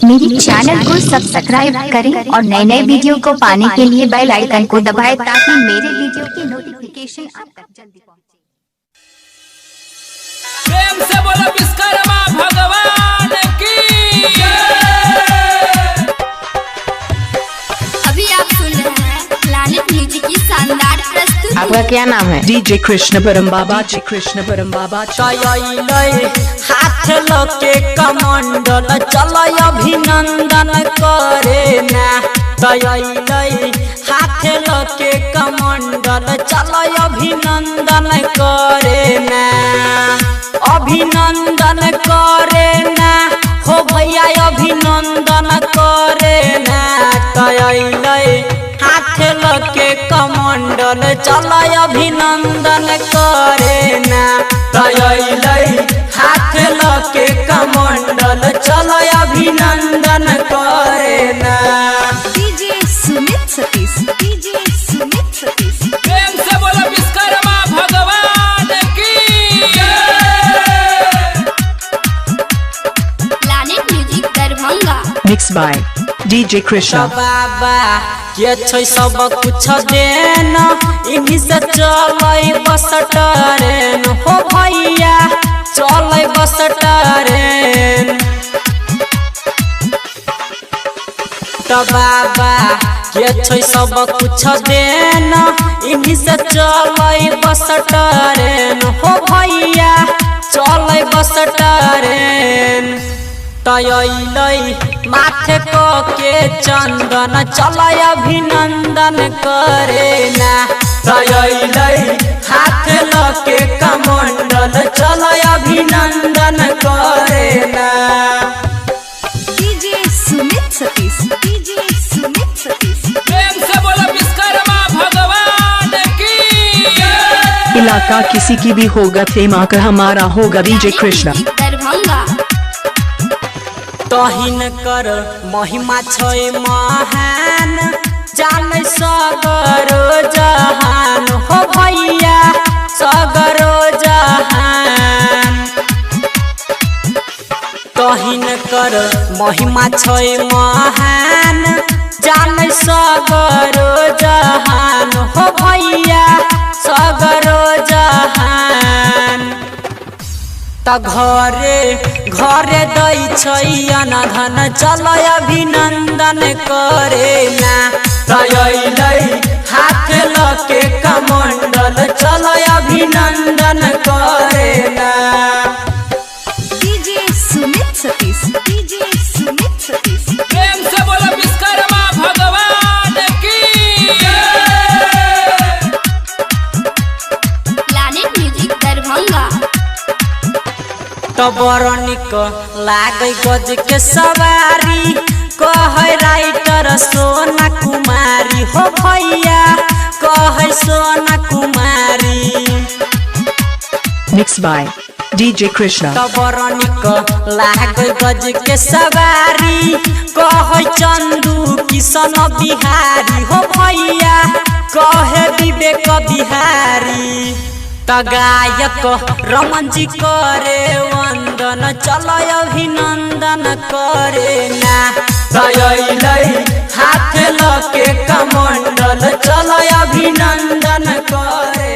मेरे चैनल को सब्सक्राइब करें और नए नए वीडियो को पाने के लिए बेल आइकन को दबाएं ताकि मेरे वीडियो की नोटिफिकेशन आप तक जल्दी पहुंचे। प्रेम से बोलो विश्वकर्मा भगवान की। अभी आप सुन रहे हैं प्लैनेट म्यूजिक की शानदार प्रस्तुति। आपका क्या नाम है? डीजे कृष्ण परम बाबा जी, कृष्ण परम बाबा। हाथ लके कमंडल चल अभिनंदन करे ना। हाथ लके कमंडल चल अभिनंदन करे ना। अभिनंदन करे ना हो भैया, अभिनंदन करे ना। हाथ लके कमंडल चल अभिनंदन करे ना। हाथ लके कमंडल चल अभिनंदन करे ना। DJ Sumit Satish, DJ Sumit Satish. प्रेम से बोलो विश्वकर्मा भगवान की। Planet music Darbhanga. Mix by DJ Krishna. बाबा के छै सब कुछ देना, इन्हीं से चलै बस ट्रेन हो भैया, चलै बस ट्रेन। तो बाबा के छै सब कुछ देना, इन्हीं से चलै बस ट्रेन हो भैया, चलै बस ट्रेन। माथे के चंदन चल अभिनंदन करे ना। हाथ लके कमंडल चल अभिनंदन करे ना। DJ Sumit Satish, DJ Sumit Satish. प्रेम से बोलो विश्वकर्मा भगवान की। इलाका किसी की भी होगा, थेमा का हमारा होगा। डीजे कृष्णा। दरभंगा। तहिन कर महिमा छै महान, जानै सगरो जहान हो भैया, सगरो जहान। तहिन कर महिमा छै महान, जानै सगरो जहान हो भैया, सगरो जहान। त घरे घरे दै छै अनधन चल अभिनंदन करे ना। हाथ लके कमंडल चल अभिनंदन करे ना। DJ Sumit Satish, DJ Sumit Satish. प्रेम से बोलो विश्वकर्मा भगवान की। Planet music Darbhanga. तो बड़ निक लागै गज के सवारी, कहै राइटर सोना कुमारी हो भैया, कहै Sona Kumari. Mix by DJ Krishna. तो बड़ निक लागै गज के सवारी, कहै चंदू किशन बिहारी हो भैया, कहे विवेक बिहारी। त गायक रमन जी करे वंदन चल अभिनंदन करे ना। हाथ लके कमंडल चल अभिनंदन करे।